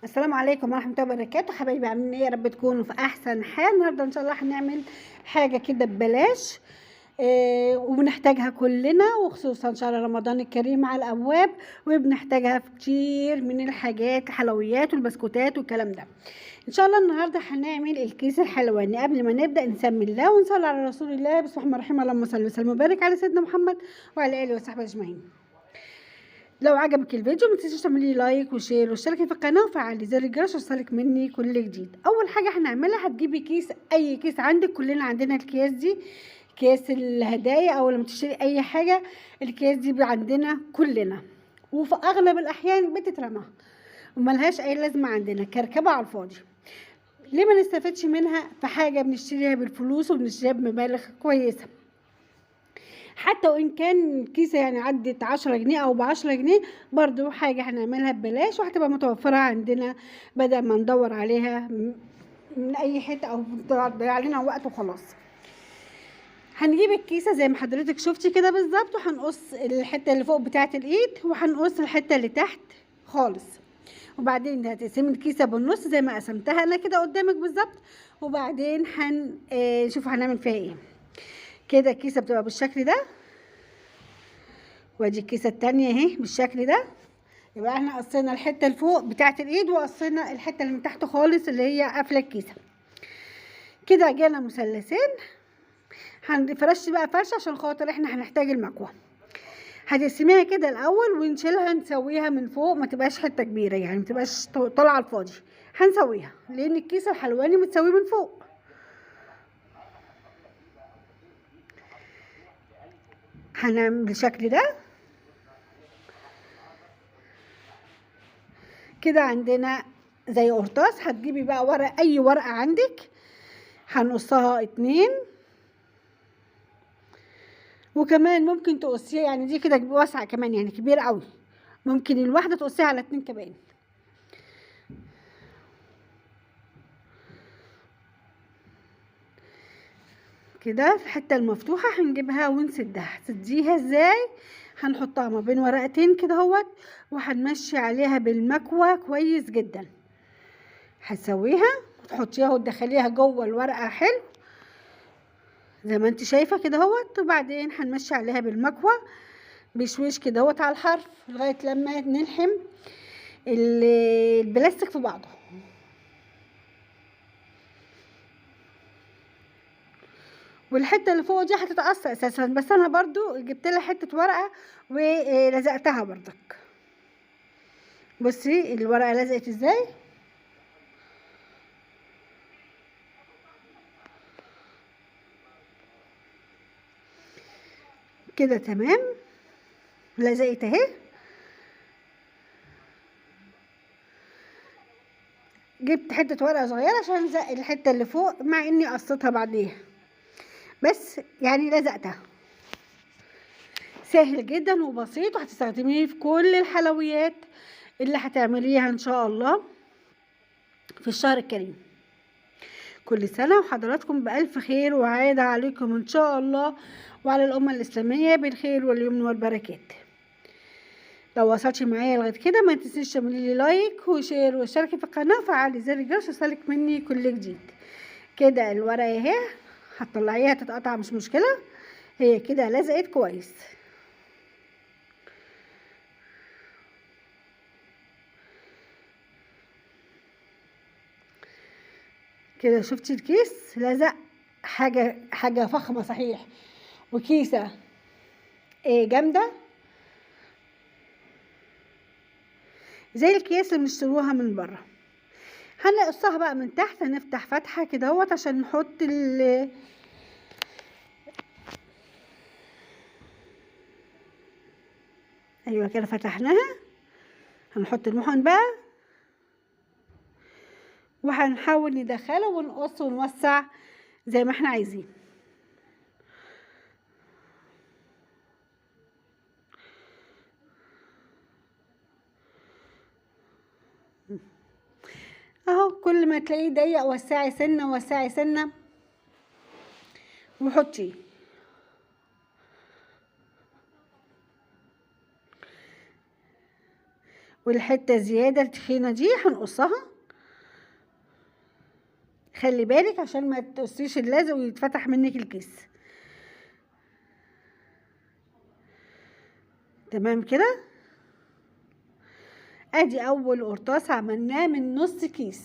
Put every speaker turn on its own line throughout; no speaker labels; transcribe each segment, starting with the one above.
السلام عليكم ورحمة الله وبركاته. حبايبي عاملين ايه؟ يا رب تكونوا في احسن حال. النهارده ان شاء الله هنعمل حاجة كده ببلاش، وبنحتاجها كلنا، وخصوصا شهر رمضان الكريم على الابواب، وبنحتاجها في كتير من الحاجات، الحلويات والبسكوتات والكلام ده. ان شاء الله النهارده هنعمل الكيس الحلواني. قبل ما نبدا نسمي الله ونصلي على رسول الله، بسم الله الرحمن الرحيم، اللهم صل وسلم وبارك على سيدنا محمد وعلى اله وصحبه اجمعين. لو عجبك الفيديو ما تنسيش تعملي like و share واشتركي في القناة وفعلي زر الجرس يوصلك مني كل جديد. اول حاجة هنعملها، هتجيبي كيس، اي كيس عندك، كلنا عندنا الكياس دي، كياس الهدايا او لما تشتري اي حاجة الكياس دي عندنا كلنا، وفي اغلب الاحيان بتترمى وملهاش اي لازمه عندنا، كركبه على الفاضي. ليه ما نستفدش منها في حاجة بنشتريها بالفلوس وبنشتريها بمبالغ كويسة؟ حتى وان كان كيسه يعني عدت 10 جنيه او ب10 جنيه، برضو حاجة هنعملها ببلاش وهتبقى متوفرة عندنا، بدل ما ندور عليها من اي حتة او تضيع علينا وقت وخلاص. هنجيب الكيسة زي ما حضرتك شفتي كده بالظبط، وهنقص الحتة اللي فوق بتاعه الايد، وهنقص الحتة اللي تحت خالص، وبعدين هتقسمي الكيسة بالنص زي ما قسمتها انا كده قدامك بالظبط، وبعدين هنشوف هنعمل فيها ايه. كده الكيسة بتبقى بالشكل ده، وادي الكيسة التانية اهي بالشكل ده. يبقى احنا قصينا الحتة اللي فوق بتاعه الايد، وقصينا الحتة اللي من تحت خالص اللي هي قافله الكيسة. كده جانا مثلثين. هنفرش بقى فرشه عشان خاطر احنا هنحتاج المكوه. هتقسميها كده الاول ونشيلها، نسويها من فوق، ما تبقاش حتة كبيرة يعني، ما تبقاش طالعه على الفاضي. هنسويها لان الكيس الحلواني متسوي من فوق. هنعمل بالشكل ده كده. عندنا زي قرطاس، هتجيبي بقى ورق، اي ورقة عندك، هنقصها 2، وكمان ممكن تقصيها يعني دي كده واسعة كمان، يعني كبيرة قوي، ممكن الواحدة تقصيها على 2 كمان. كده الحتة المفتوحة هنجيبها ونسدها. هتسديها ازاي؟ هنحطها ما بين ورقتين كده اهوت، وهنمشي عليها بالمكوه كويس جدا. هتسويها وتحطيها وتدخليها جوه الورقة حلو زي ما انت شايفه كده اهوت، وبعدين هنمشي عليها بالمكوه بشويش كده اهوت على الحرف لغاية لما نلحم البلاستيك في بعضه. والحتة اللي فوق دي هتتقص اساسا، بس انا برضو جبت لها حتة ورقة ولزقتها برضك. بصي الورقة لزقت ازاي. كده تمام، لزقت اهي. جبت حتة ورقة صغيرة عشان الزق الحتة اللي فوق، مع اني قصيتها بعديها، بس يعني لزقتها. سهل جدا وبسيط، وهتستخدميه في كل الحلويات اللي هتعمليها ان شاء الله في الشهر الكريم. كل سنة وحضراتكم بألف خير، وعادة عليكم ان شاء الله وعلى الأمة الإسلامية بالخير واليمن والبركات. لو وصلتي معايا لغاية كده ما تنسيش تعملي لي like و share واشتركي في القناة وفعلي زر الجرس يوصلك مني كل جديد. كده الورقة اهي هتطلعيها تتقطع مش مشكلة، هي كده لزقت كويس. كده شفتي الكيس لزق، حاجة فخمة صحيح، وكيسة جامدة زي الكيس اللي بنشتروها من بره. هنقصها بقى من تحت، هنفتح فتحة كده اهوت عشان نحط ايوه كده فتحناها. هنحط المحن بقى، وهنحاول ندخله ونقص ونوسع زي ما احنا عايزين. اهو كل ما تلاقيه ضيق وسعي سنة وسعي سنة وحطيه. والحتة زيادة التخينه دي هنقصها. خلي بالك عشان ما تقصيش اللزق ويتفتح منك الكيس. تمام كده. ادي اول قرطاس عملناه من نص كيس.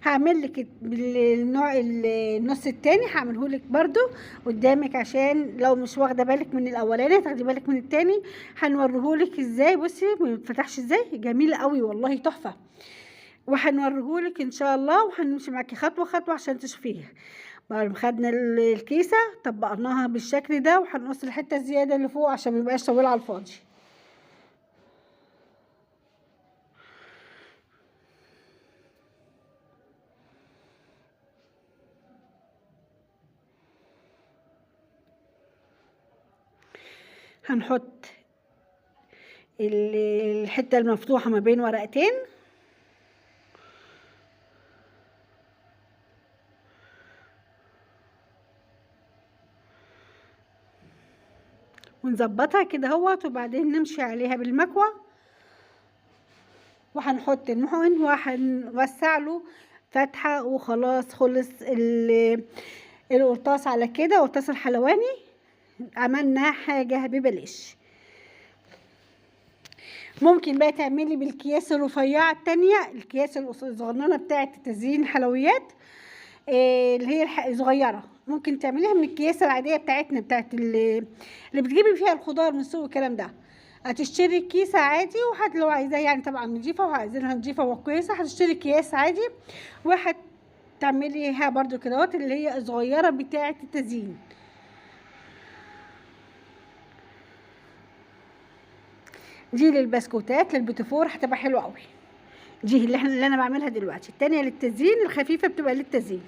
هعمل لك النوع النص التاني، هعمله لك برده قدامك عشان لو مش واخده بالك من الاولاني هتاخدي بالك من التاني. هنوريهولك ازاي. بصي ما بيتفتحش ازاي، جميل قوي والله تحفة. وهنوريهولك ان شاء الله، وهنمشي معاكي خطوة خطوة عشان تشوفيها. بعد ما خدنا الكيسة طبقناها بالشكل ده، وهنقص الحتة الزيادة اللي فوق عشان ما يبقاش طويل على الفاضي. هنحط الحتة المفتوحة ما بين ورقتين، ونظبطها كده اهوت، وبعدين نمشي عليها بالمكوى. وهنحط المحقن وهنوسع له فتحة، وخلاص خلص القرطاس على كده. قرطاس الحلواني عملنا حاجة ببلاش. ممكن بقى تعملي بالكياس الرفيعة التانية، الكياس الصغننة بتاعة تزيين الحلويات، اللي هي الصغيرة، ممكن تعمليها من الكياس العادية بتاعتنا، بتاعت اللي بتجيبي فيها الخضار من السوق والكلام ده. هتشتري كيسة عادي، وحد لو عايزاها يعني طبعا نضيفة وعايزينها نضيفة وكويسة، هتشتري كياس عادي وهتعمليها برضو كدهوت اللي هي الصغيرة بتاعة التزيين. دي للبسكوتات للبيتيفور هتبقى حلوة قوي. دي اللي انا بعملها دلوقتي. التانية للتزيين، الخفيفة بتبقى للتزيين.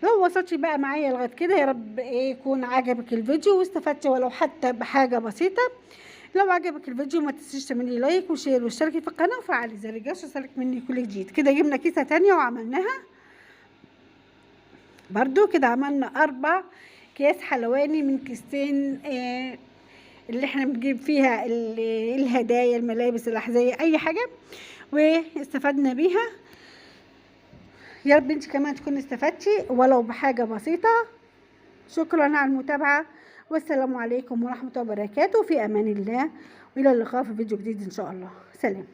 لو وصلتي بقى معايا لغاية كده، يا رب يكون عجبك الفيديو واستفدتي ولو حتى بحاجة بسيطة. لو عجبك الفيديو ما تنسيش تعملي like و share واشتركي في القناة وفعلي زر الجرس يوصلك مني كل جديد. كده جبنا كيسه تانية وعملناها برضو كده، عملنا 4 اكياس حلواني من كيستين اللي احنا بنجيب فيها الهدايا، الملابس، الاحذية، اي حاجة، واستفدنا بيها. يا رب انت كمان تكوني استفدتي ولو بحاجة بسيطة. شكرا على المتابعة، والسلام عليكم ورحمة الله وبركاته. في امان الله، والى اللقاء في فيديو جديد ان شاء الله. سلام.